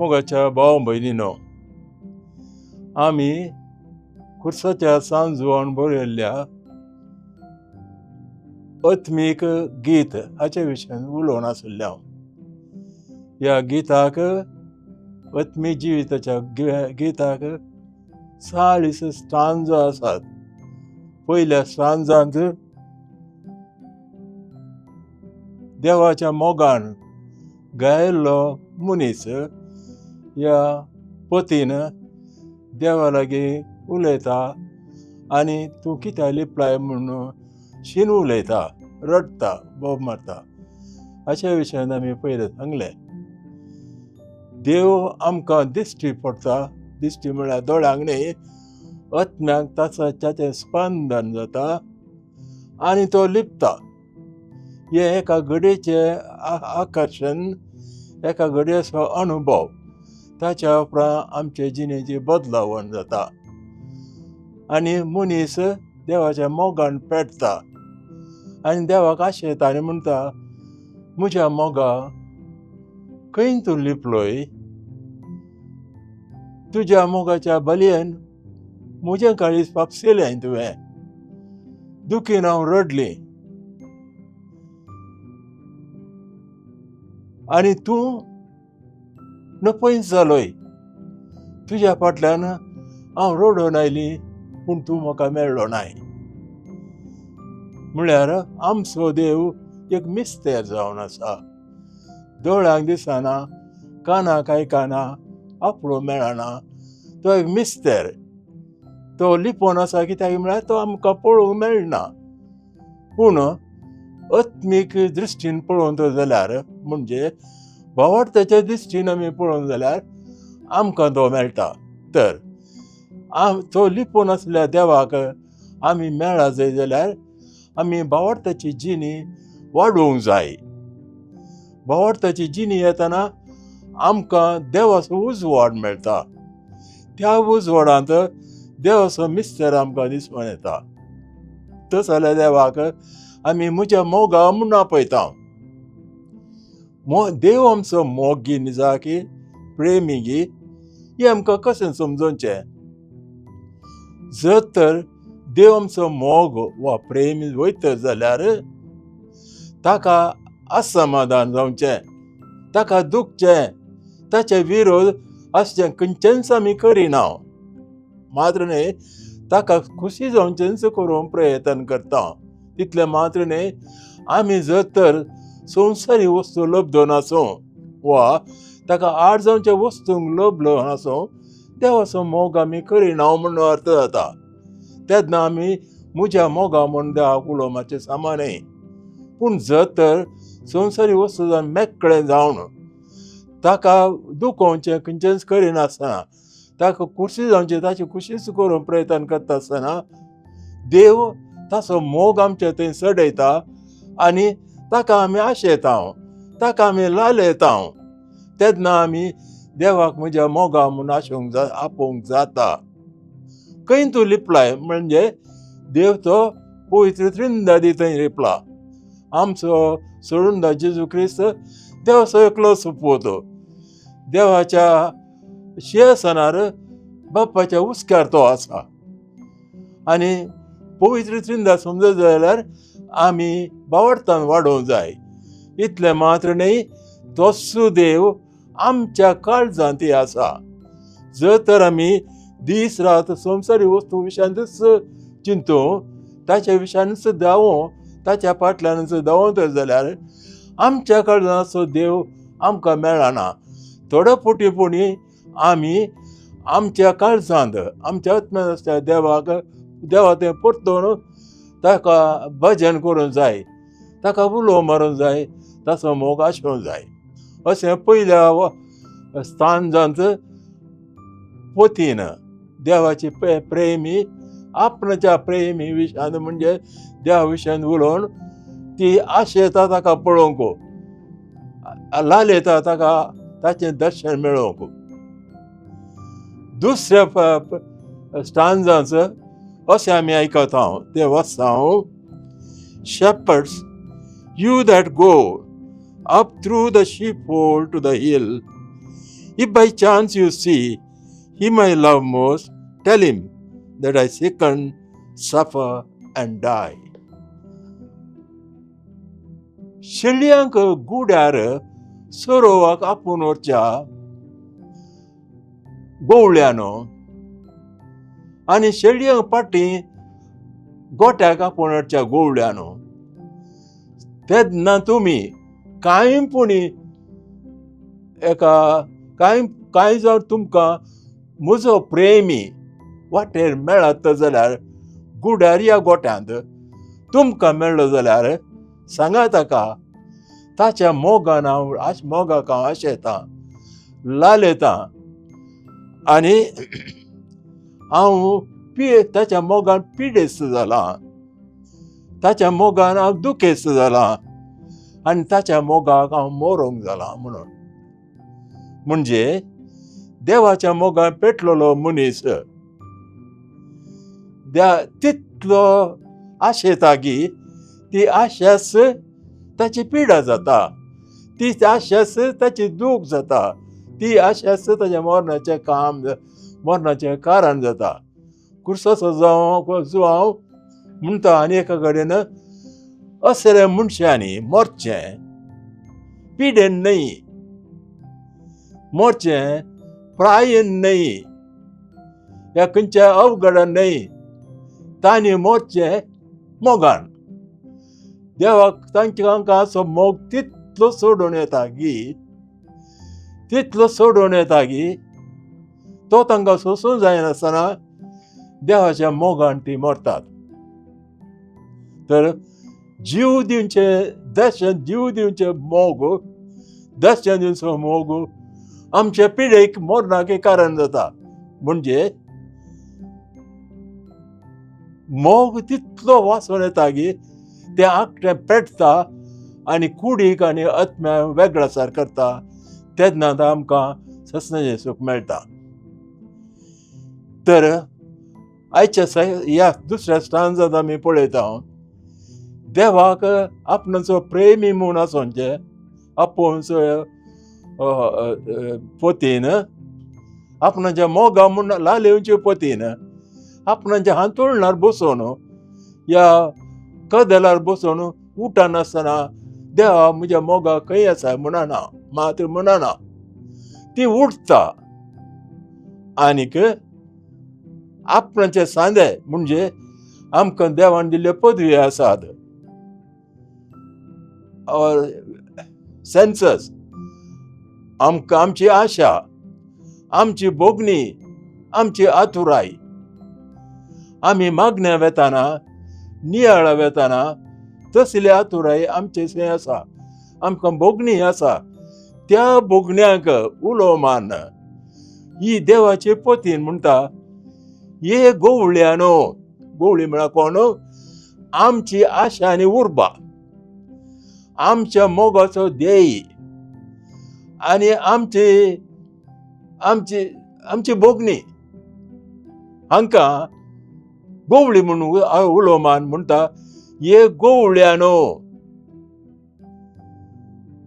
मोगाच्या भाव भयणीनो, आमी खुर्साच्या सांजवान बरयल्ल्या आत्मीक गीत हाचे विशयान उलोवन आशिल्ले हांव. ह्या गिताक, आत्मीक जिविताच्या गिताक 40 स्टांजो आसात. पयल्या स्टांजांत देवाच्या मोगान गायल्लो मनीस ह्या पतीन देवा लागीं उलयता आनी तूं कित्याक लिपलाय म्हूण शीन उलयता, रडटा, बोब मारता. अशा विशयान आमी पयलें सांगलें. देव आमकां दिश्टी पडटा. दिश्टी म्हळ्यार दोळ्यांक न्ही, आत्म्याक ताचें स्पंदन जाता आनी तो लिपता. हें एका घडयेचें आकर्शण, एका घडयेचो अनुभव. ताच्या उपरांत आमचे जिणेची बदलावण जाता आनी मनीस देवाच्या मोगान पेटता आनी देवाक आशेता आनी म्हणटा, म्हज्या मोगा खंय तूं लिपलोय? तुज्या मोगाच्या बलयेन म्हजें काळीज फापसिलें तुवें, दुखीन हांव रडली आनी तूं नपयत जालोय. तुज्या फाटल्यान हांव रडून आयली पूण तूं म्हाका मेळ्ळो नाय. म्हळ्यार आमचो देव एक मिस्तेर जावन आसा. दोळ्यांक दिसना, कानाक आयकना, आपलो मेळना. तो एक मिस्तेर, तो लिपोवन आसा. कित्याक म्हळ्यार तो आमकां पळोवंक मेळना. पूण आत्मीक दृश्टीन पळोवंक जाल्यार, म्हणजे भावार्थाच्या दृश्टीन आमी पळोवंक जाल्यार आमकां तो मेळटा. तर तो लिपोवन आसल्या देवाक आमी मेळा जाय जाल्यार आमी भावार्थाची जिणी वाडोवंक जाय. भावार्थाची जिणी येतना आमकां देवाचो उजवाड मेळटा. त्या उजवाडांत देवाचो मिस्तर आमकां दिसून येता. तस जाल्यार देवाक आमी म्हज्या मोगा म्हूण आपयता. देव आमचो मोगी, निजाकी प्रेमी गी, हें आमकां कशें समजोवचें? जर तर देव आमचो मोग वा प्रेमी वयत जाल्यार ताका असमाधान जावचें, ताका दुखचें, ताचे विरोध आसचें खंयचेंच आमी करिना. मात्र न्हय, ताका खुशी जावचेंच करूंक प्रयत्न करता. तितलें मात्र न्हय, आमी जर तर संवसारी वस्तू लब्धो नासूं वा ताका आड जावच्या वस्तूंक लबलो नासूं, देवाचो मोग आमी करिना म्हूण अर्थ जाता. तेन्ना आमी म्हज्या मोगा म्हूण देवाक उलो मारचें समा न्हय. पूण जर तर संवसारी वस्तू जावन मेकळें जावन ताका दुखोवचें खंयचेंच करिनासतना, ताका खुशी जावचें ताची खुशीच करूंक प्रयत्न करता आसतना देव ताचो मोग आमचे थंय चडयता आनी ताका आमी आशेता, ताका आमी लालयता. तेन्ना आमी देवाक म्हज्या मोगा म्हूण आशोवंक जा आपोवंक जाता. खंय तूं लिपलाय म्हणजे देव तो पवित्र त्रिंदादी थंय लिपला. आमचो सोडून जेजू क्रिस्त देवाचो एकलो सुपूत देवाच्या शिंयासनार बाप्पाच्या हुस्क्यार तो आसा. आनी पवित्र त्रिंदा समजत जाल्यार आमी बावडतान वाडोवंक जाय. इतलें मात्र न्हय, तोच देव आमच्या काळजांत आसा. जर तर आमी दीस रात संवसारी वस्तू विशयांतूच चिंतू, ताच्या विशयानूच धांवो, ताच्या फाटल्यानूच धांवत जाल्यार आमच्या काळजाचो देव आमकां मेळना. थोडो फुटी पुणी आमी आमच्या काळजांत आमच्या आत्म्यान आसल्या देवाक, देवा तें परतून ताका भजन करूंक जाय, ताका उलो मारूंक जाय, ताचो मोग आसोवंक जाय. अशें पयल्या स्थान पोतीन देवाची प्रेमी आपणाच्या प्रेमी विशयान म्हणजे देवा विशयान उलोवन ती आशेता ताका पळोवंक, लालयता ताका ताचें दर्शन मेळोवंक. दुसऱ्या स्टांजांच अशें आमी आयकता, तें वाचता हांव. Shepherds, you that go up through the sheepfold to the hill, If by chance you see him I love most, tell him that I sicken, suffer and die. शेळयांक गुड्यार सरोवाक आपोवन व्हरच्या गोवळ्यानो आनी शेळयांक फाटीं गोट्याक आपोवन हाडच्या गोवळ्यानो, तेन्ना तुमी कांय पुणी एका कांय कांय जावन तुमकां म्हजो प्रेमी वाटेर मेळत जाल्यार, गुड्यार या गोट्यांत तुमकां मेळ्ळो जाल्यार सांगा ताका, ताच्या मोगान हांव मोगाक हांव आशेतां, लालेतां आनी हांव ताच्या मोगान पिडेस्त जालां, ताच्या मोगान हांव दुखेस्त जालां आनी ताच्या मोगाक हांव मोरोंक जालां म्हणून. म्हणजे देवाच्या मोगान पेटलेलो मनीस तितलो आशेता की ती आशास ताची पिडा जाता, ती आशास ताची दूख जाता, ती आशास ताच्या मरणाचें काम, मरणाचें कारण जाता. कुर्साचो जावं जुवांव म्हणटा आनी एका कडेन असल्या मनशांनी मरचें पिडेन न्हय, मरचें प्रायेन न्हय, ह्या खंयच्या अवघडान न्हय, तांणी मरचें मोगान. देवाक तांकां असो मोग तितलो सोडून येता की, तितलो सोडून येता की तो तांकां सोसूंक जायनासतना देवाच्या मोगान ती मरतात. तर जीव दिवचे दर्शन, जीव दिवचे मोग, दर्शन दिवचो मोग आमच्या पिडेक मरणाक कारण जाता. म्हणजे मोग तितलो वाचून येता की तें आकटें पेटता आनी कुडीक आनी आत्म्या वेगळासार करता, तेन्ना आतां आमकां ससनाचें सूख मेळटा. तर आयच्या ह्या दुसऱ्या स्टांजांत आमी पळयता, देवाक आपणाचो प्रेमी म्हूण आसोनचें आपोवचो पोतीन, आपणाच्या मोगा म्हूण लालेवचे पोतीन, आपणाच्या हांतुळणार बसोवन या कदेलार बसोवन उठनासतना देवा म्हज्या मोगा खंय आसा म्हणना, मात्र म्हणना, ती उठता आनीक आपणाचे सांदे म्हणजे आमकां देवान दिल्ल्यो पदवी आसात, सेन्सस, आमकां आमची आशा, आमची भोगणी, आमची आतुराय. आमी मागण्या वेताना, नियाळा वेताना तसली आतुराय आमचे थंय आसा, आमकां भोगणी आसा. त्या भोगण्यांक उलो मान ही देवाचे पोतीन म्हणटा, हे गोवळ्यानो, गोवळी म्हळ्यार कोण? आमची आशा आनी उर्बा, आमच्या मोगाचो ध्येय आनी आमची आमची आमची भोगणी, हांकां गोवळी म्हूण उलो मान म्हणटा, हे गोवळ्यानो,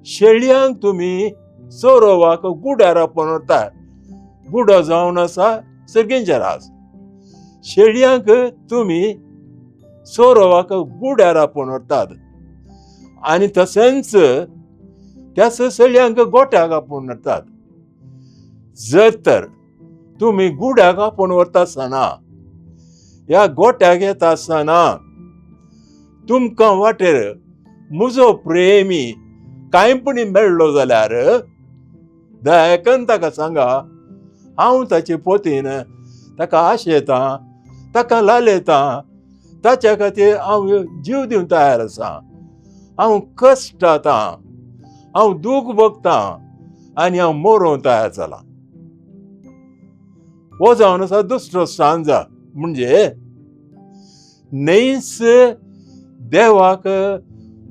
शेळयांक तुमी सोरोवाक गुड्यार आपोवन व्हरतात. गुडो जावन आसा सर्गींचे राज. शेळयांक तुमी सोरोवाक गुड्यार आपोवन व्हरतात आनी तशेंच त्याच शेळयांक गोट्याक आपोवन व्हरतात. जर तर तुमी गुड्याक आपोवन व्हरता आसतना, ह्या गोट्याक येता आसतना तुमकां वाटेर म्हजो प्रेमी कांय पुणी मेळ्ळो जाल्यार दयाकन ताका सांगा, हांव ताचे पोतीन ताका आशेतां, ताका लालेतां, ताच्या खातीर हांव जीव दिवंक तयार आसा, हांव कश्टातां, हांव दूख भोगतां आनी हांव मरोंक तयार जालां. हो जावन आसा दुसरो स्टांजा. म्हणजे न्हयच देवाक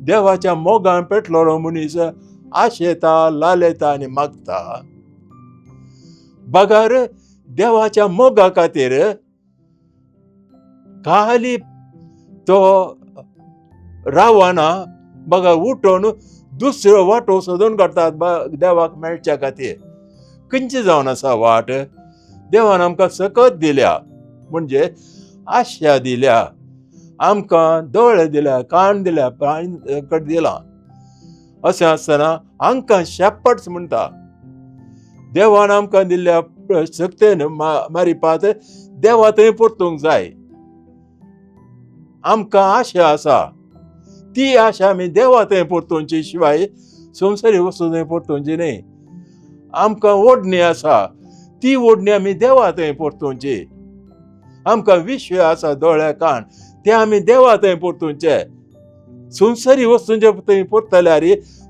देवाच्या मोगान पेटलेलो मनीस आशेता, लालेता आनी मागता, बगर देवाच्या मोगा खातीर खाली तो रावना, बगर उठून दुसऱ्यो वाटो सोदून काडटात देवाक मेळच्या खातीर. खंयची जावन आसा वाट? देवान आमकां सकत दिल्या, म्हणजे आशा दिल्या, आमकां दोळे दिल्या, कान दिल्या, प्राणी कडेन दिला. अशें आसतना आमकां शेपर्ड्स म्हणटा. देवान आमकां दिल्ल्या शक्तेन मारिपात देवा थंय परतूंक जाय. आमकां आशा आसा, ती आशा आमी देवा थंय परतोवची शिवाय संवसारी वस्तू थंय परतोवची न्हय. आमकां ओडणी आसा, ती ओडणी आमी देवा थंय परतोवची. आमकां विश्व आसा, दोळे कान, ते आमी देवा थंय परतोवचे. संवसारी वस्तूंचे थंय परतल्यार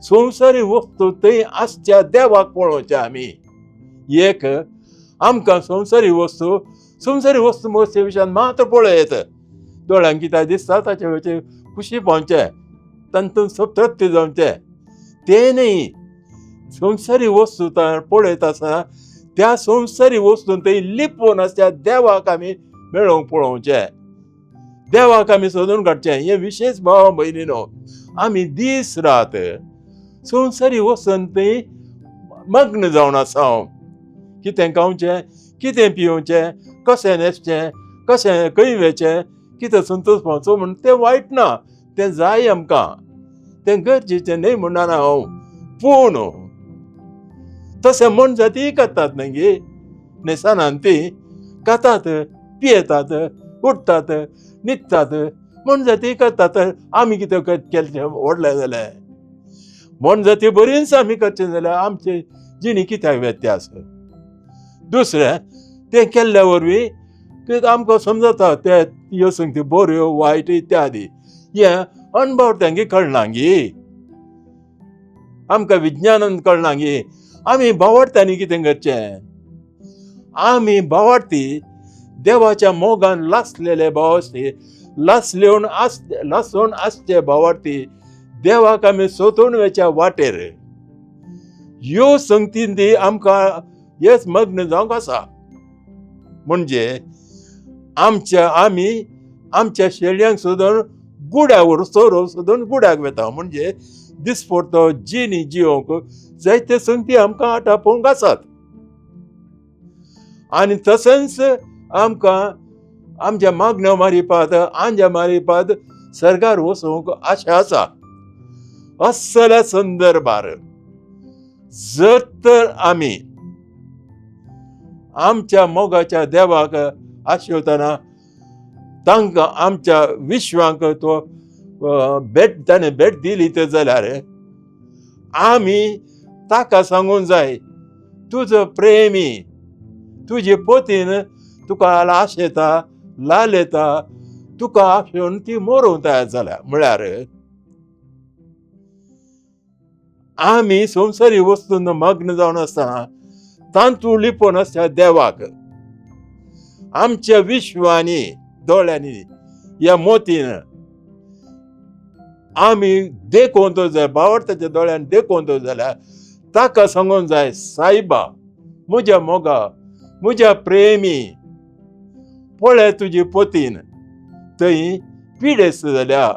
संवसारी वस्तू थंय आसच्या देवाक पळोवचे आमी. एक आमकां संवसारी वस्तू, संवसारी वस्तू वस्तू विशयान मात्र पळयत दोळ्यांक कितें दिसता ताचे वयचे खुशी पावचें, तातूंत तृप्ती जावचें, तें न्ही. संवसारी वस्तू पळयत आसतना त्या संवसारी वस्तून थंय लिपोवन आसच्या देवाक आमी मेळोवंक पळोवचें, देवाक आमी सोदून काडचें. हें विशेश भाव भयणीनो, आमी दीस रात संवसारी वस्तून थंय मग्न जावन आसा. कितें खावचें, कितें पिवचें, कशें न्हेसचें, कशें खंय वचचें, कितें संतोश पावचो म्हण तें वायट ना, तें जाय आमकां, तें गरजेचें न्हय म्हणना हांव. पूण तशें मनजातीय करतात न्हय गे, न्हेसनात ती, खातात, पियेतात, उठतात, न्हिदतात, मनजातीय करतात. आमी कितें केलें व्हडलें जालें? मनजाती बरीच आमी करचें जाल्यार आमचे जिणी कित्याक व्यत्यास? दुसरें तें केल्ल्या वरवीं आमकां समजता ते ह्यो संगती बऱ्यो वायट इत्यादी, हें अणभव तांगे कळना गी, आमकां विज्ञानान कळना गी. आमी भावार्थ्यांनी कितें करचें? आमी भावार्थी देवाच्या मोगान लासलेले भावार्थी, लासलेवन आस लासून आसचे भावार्थी देवाक आमी सोदून वयच्या वाटेर ह्यो संगतीन ती आमकां हेच मग्न जावंक आसा. म्हणजे आमच्या आमी आमच्या शेळयांक सोदून गुड्याक सोरो सोदून गुड्याक वता. म्हणजे दिसपडतो जिणी जिवंक जायते संगती आमकां आटापोवंक आसात. आनी तशेंच आमकां आमच्या मागण्यो मारिपात, आंज्या मारिपात सरकार वचूंक आशा आसा. असल्या संदर्भार जर तर आमी आमच्या मोगाच्या देवाक आशेवतना तांकां आमच्या विश्वांक तो भेट ताणें भेट दिली तर जाल्यार आमी ताका सांगूंक जाय, तुजो प्रेमी तुजे पोतीन तुका आशेता, लाल येता, तुका आशेवन ती मरूंक तयार जाल्या. म्हळ्यार आमी संवसारी वस्तून मग्न जावन आसतना तांतू लिपोवन आसता देवाक आमच्या विश्वांनी दोळ्यांनी ह्या मोतीन आमी देखून तो जाय, बावडताच्या दोळ्यान देखून तो जाल्यार ताका सांगूंक जाय, सायबा म्हज्या मोगा, म्हज्या प्रेमी, पळय तुजी पोतीन थंय पिडेस्त जाल्या,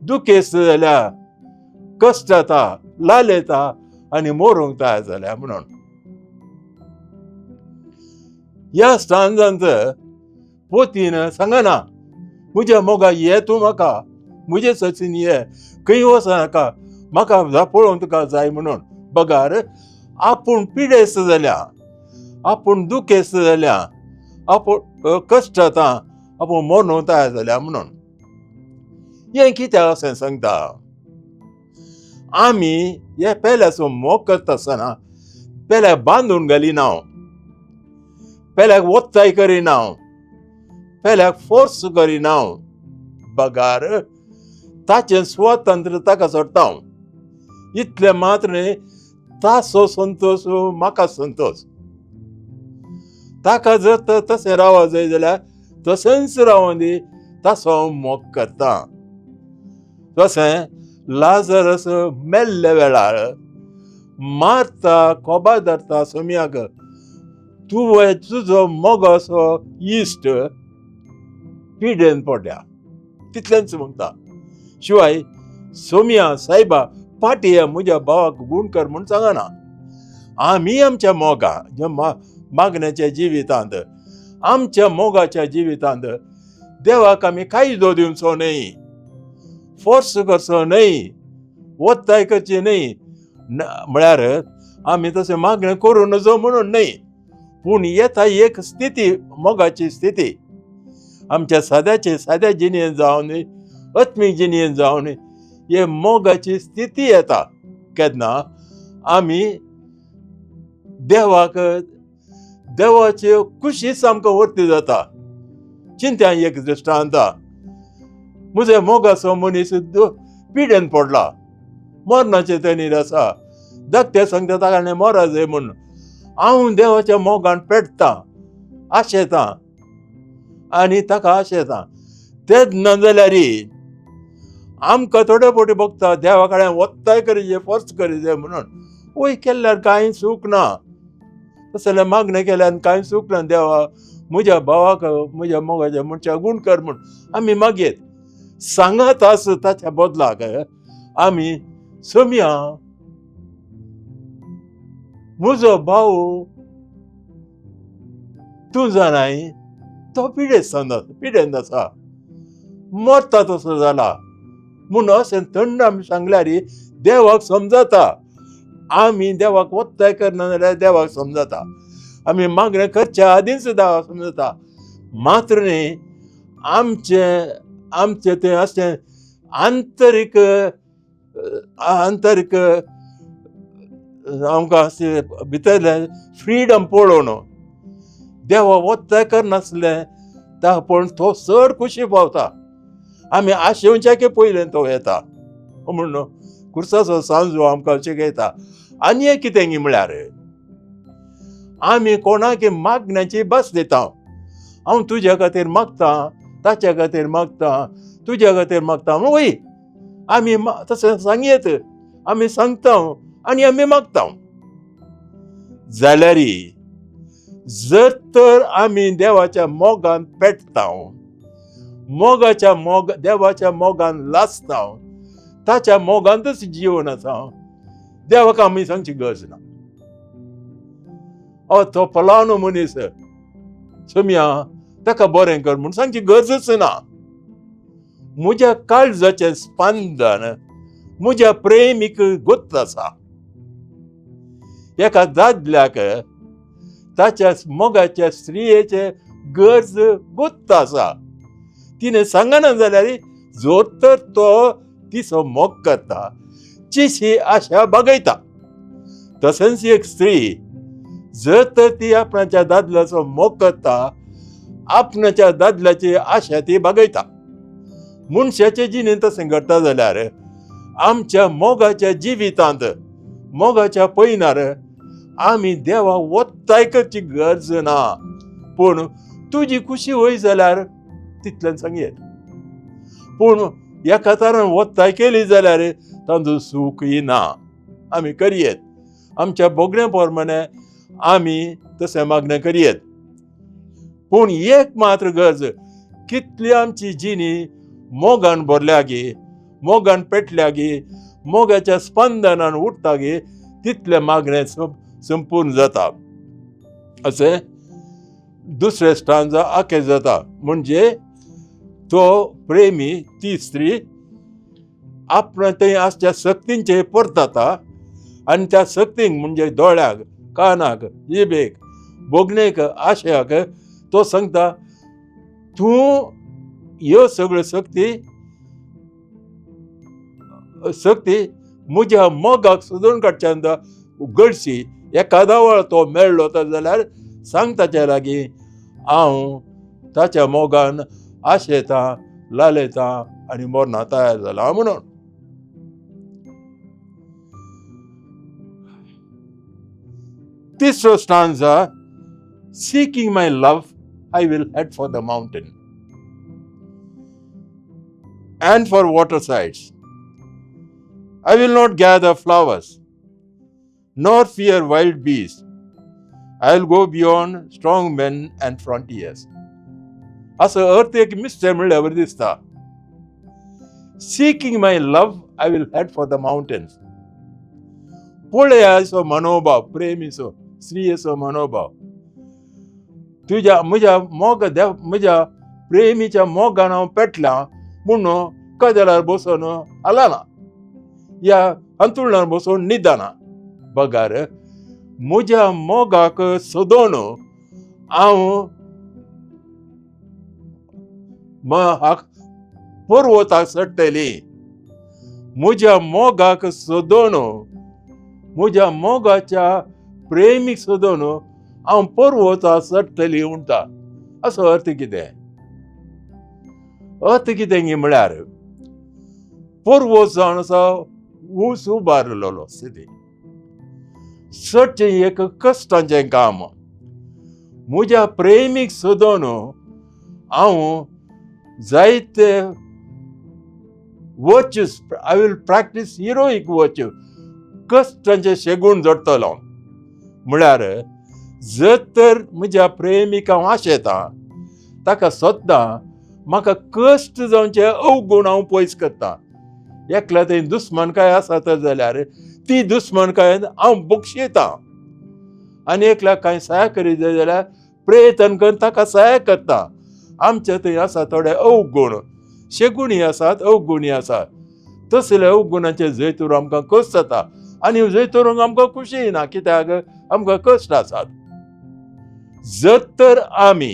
दुखेस्त जाल्या, कश्ट जाता, लाल येता आनी मरूंक तयार जाल्या म्हणून. ह्या स्टांजांत पोतीन सांगना म्हज्या मोगा ये तूं म्हाका, म्हजे सचीन ये, खंय वचनाका, म्हाका पळोवंक तुका जाय म्हणून. बगार आपूण पिडेस्त जाल्या, आपूण दुखेस्त जाल्या, आपूण कश्ट जाता, आपूण मरूंक तयार जाल्या म्हणून. हें कित्याक अशें सांगता? आमी हे पेल्याचो मोग करता आसतना पेल्याक बांदून घालिना, पेल्याक ओत्ताय करिना, पेल्याक फोर्स करिना, बगार ताचें स्वातंत्र्य ताका सोडटा. इतलें मात्र न्ही, ताचो संतोश म्हाका संतोश. ताका जर तशें रावत जाय जाल्यार तशेंच रावूं दी, ताचो हांव मोग करता. तशें लाजरस मेल्ल्या वेळार मारता, खोबा धरता सोम्याक, तूं तुजो मोग असो इश्ट पिडेन पडल्या, तितलेंच म्हणटा. शिवाय सोम्या सायबा पाटी म्हज्या भावाक गूण कर म्हूण सांगना. आमी आमच्या मोगा मागण्याच्या जिवितांत, आमच्या मोगाच्या जिवितांत देवाक आमी कायदो दिवचो न्हय, फोर्स करचो न्हय, ओत्ताय करची न्हय. म्हळ्यार आमी तशें मागणें करूं नजो म्हणून न्हय, पूण येता एक स्थिती, मोगाची स्थिती आमच्या साद्याचे साद्या जिणेन जावन, आत्मीक जिणेन जावन हे मोगाची स्थिती येता केन्ना आमी देवाक, देवाचे खुशीच आमकां वर्ती जाता. चिंत्या एक दृश्टांत, म्हज्या मोगाचो मनीस पिडेन पडला, मरणाचे तणीर आसा, धाकटे सांगता ताका मरा जाय म्हूण. हांव देवाच्या मोगान पेटता, आशेतां आनी ताका आशेतां. तेन्ना जाल्यार आमकां थोडे फावटी भोगता देवा कडेन वत्ताय करी जाय, फोर्स करी जाय म्हणून. वय केल्यार कांय सूख ना, तशें जाल्यार मागणें केल्यार कांय सूख ना. देवा म्हज्या भावाक, म्हज्या मोगाच्या मनशाक गूण कर म्हूण आमी मागयत सांगात आस, ताच्या बदलाक आमी सोमया म्हजो भाव तूं जाणाय तो पिडेस्त पिडेन आसा, मरता तसो जाला म्हूण अशें थंड आमी सांगल्यार देवाक समजता. आमी देवाक वत्ताय करना जाल्यार देवाक समजता, आमी मागणें करच्या आदींच देवाक समजता. मात्र न्ही आमचें आमचें तें अशें आंतरीक आंतरीक आमकां अशें भितरलें फ्रिडम पळोवन देवा वत्ताय करनासलें ताका पळोवन तो चड खुशी पावता. आमी आशेवच्याके पयलें तो येता म्हूण खुर्साचो सांजो आमकां शिकयता. आनी एक कितें म्हळ्यार आमी कोणाक मागण्याची भास दिता. हांव तुज्या खातीर मागता, ताच्या खातीर मागता, तुज्या खातीर मागता वय आमी तशें सांगयत, आमी सांगता आनी आमी मागता. जाल्यार जर तर आमी देवाच्या मोगान पेटता, मोगाच्या मोग देवाच्या मोगान लासता, ताच्या मोगांतच जीवन आसा, देवाक आमी सांगची गरज ना. तो फलानो मनीस सोमया ताका बरें कर म्हूण सांगची गरजच ना. म्हज्या काळजाचें स्पंदन म्हज्या प्रेमीक गोत्त आसा. एका दादल्याक ताच्या मोगाच्या स्त्रियेचे गरज गोत्त आसा. तिणें सांगना जाल्यार जोर तर तो तिचो मोग करता, तिची आशा बागयता. तशेंच एक स्त्री जर तर ती आपणाच्या दादल्याचो मोग करता, आपणाच्या दादल्याची आशा ती बागयता. मनशाचे जिणेंत तशें घडटा जाल्यार आमच्या मोगाच्या जिवितांत, मोगाच्या पयनार आमी देवा वत्ताय करची गरज ना. पूण तुजी खुशी वय जाल्यार तितल्यान सांगयत, पूण एका तरान वत्ताय केली जाल्यार तांचो सूखय ना. आमी करयेत आमच्या भोगण्या प्रमाणे आमी तशें मागणें करयेत. पूण एक मात्र गरज, कितली आमची जिणी मोगान भरल्या गी, मोगान पेटल्या गी, मोगाच्या स्पंदनान उठता गी, तितलें मागणें संपूर्ण जाता. अशें दुसरें स्टांजा आखेर जाता. म्हणजे तो प्रेमी ती स्त्री आपणा थंय आसच्या शक्तींचेर परतता आनी त्या शक्तींक म्हणजे दोळ्याक, कानाक, जिबेक, भोगणेक, आशयाक तो सांगता तूं ह्यो सगळ्यो शक्ती शक्ती म्हज्या मोगाक सोदून काडच्यान गळशी. एकादा वेळ तो मेळ्ळो तर जाल्यार सांग ताच्या लागीं हांव ताच्या मोगान आशेतां, लालयतां आनी मरणां तयार जाला म्हणून. तिसरो stanza, seeking my love I will head for the mountain and for water sides. I will not gather flowers nor fear wild beasts. I will go beyond strong men and frontiers. असो अर्थ एक mister म्हणल्यार बरें दिसता. Seeking my love I will head for the mountains. पळया असो मनोभाव, प्रेमीचो स्त्रियेचो मनोभाव. तुज्या म्हज्या मोग देव म्हज्या प्रेमीच्या मोगान हांव पेटलां म्हणून कदेलार बसून हालना या अंतुळणार बसून न्हिदना, बगार म्हज्या मोगाक सोदून हांव पर्वताक चडटली. म्हज्या मोगाक सोदून, म्हज्या मोगाच्या प्रेमीक सोदून हांव पर्वताक चडटली म्हणटा. असो अर्थ कितें? अर्थ कितें गी म्हळ्यार पर्वत जावन आसा ऊंच उबारलेलो स्थिती, चडचें एक कश्टांचें काम. म्हज्या प्रेमीक सोदून हांव जायते virtues, I will practice heroic virtue, कश्टांचे शेगूण जोडटलो. म्हळ्यार जर तर म्हज्या प्रेमीक हांव आशेतां, ताका सोदतां, म्हाका कश्ट जावचे अवगूण हांव पयस करतां. एकल्या थंय दुस्मानकाय आसा तर जाल्यार ती दुस्मानकाय हांव बक्षयतां, आनी एकल्याक कांय सहाय करीत जाय जाल्यार प्रयत्न करून ताका सहाय करता. आमचे थंय आसा थोडे अवगूण, शेगुणी आसात, अवगुणी आसात. तसले अवगुणाचे जैत आमकां कश्ट जाता आनी जैत व्हरूंक आमकां खुशी ना, कित्याक आमकां कश्ट आसात. जर तर आमी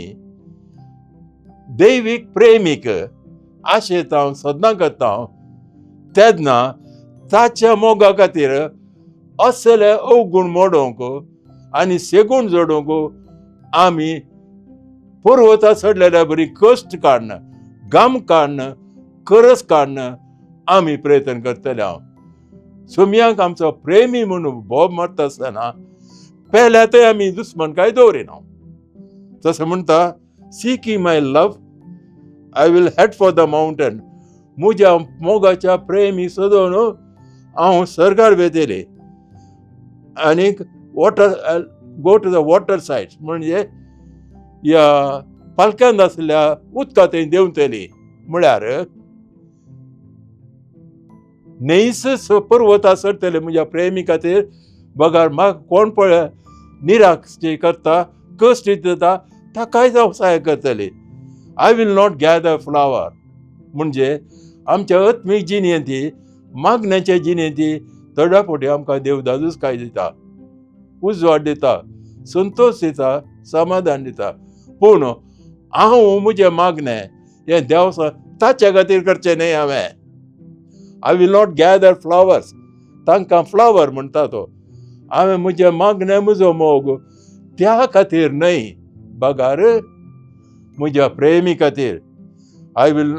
दैवीक प्रेमीक आशेता, सदना करता, तेन्ना ताच्या मोगा खातीर असले अवगूण मोडोवंक आनी सेगूण जोडोवंक आमी पर्वता चडलेल्या बरी कश्ट काडन, घाम काडन, करस काडन आमी प्रयत्न करतले. हांव सोमयांक आमचो प्रेमी म्हणून बोब मारता आसतना पेल्या थंय आमी दुस्मनकाय दवरिना. तशें म्हणटा, seeking my love I will head for the mountain. म्हज्या मोगाच्या प्रेमी सोदून हांव सर्गार वेतले आनीक water go to the water side, म्हणजे ह्या पालक्यांत आसल्या उदका थंय देंवतली. म्हळ्यार न्हंयस पर्वता चडटले म्हज्या प्रेमी खातीर, बगार म्हाका कोण पळय निराश करता, कश्ट दिता, ताकाय हांव सहाय करतली. I will not gather flower, म्हणजे आमच्या आत्मीक जिणेंती, मागण्याच्या जिणेंती थोड्या फावटी आमकां देव दादूच काय दिता, उजवाड दिता, संतोश दिता, समाधान दिता. पूण हांव म्हजें मागणें हें देव ताच्या खातीर करचें न्हय हांवें. I will not gather flowers, तांकां फ्लावर म्हणटा तो. हांवें म्हजें मागणें, म्हजो मोग त्या खातीर न्हय, बगार म्हज्या प्रेमी खातीर. I will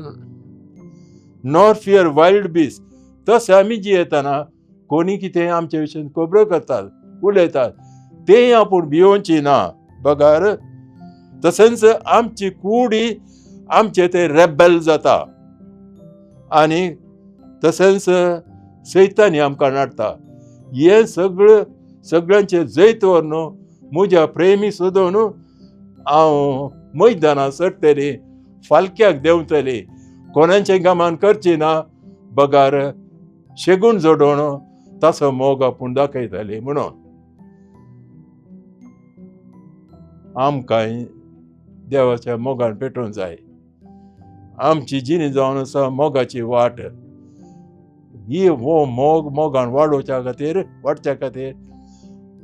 not fear wild beast. तशें आमी जियेतना कोणी कितें आमचे विशीं खबरो करतात, उलयतात, तें आपूण भियोवची ना, बगार तशेंच आमची कुडी आमचे ते रेबेल जाता आनी तशेंच सैतानी आमकां नाडटा. हें सगळें सगळ्यांचें जैत व्हरून म्हज्या प्रेमी सोदून हांव मैदानां चडटली, फालक्याक देंवतली, कोणाचें गमान करची ना, बगार शेगूण जोडोवन ताचो मोग आपूण दाखयतली. म्हणून आमकांय देवाच्या मोगान पेटोवंक जाय. आमची जिणी जावन आसा मोगाची वाट. ही हो मोग मोगान वाडोवच्या खातीर, वाडच्या खातीर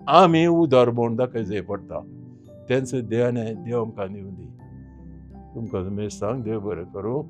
आमी उदार म्हूण दाखयचें पडटा. तेंच देवाने देव आमकां दिवं दी. तुमकां मेस्तांक देव बरें करूं.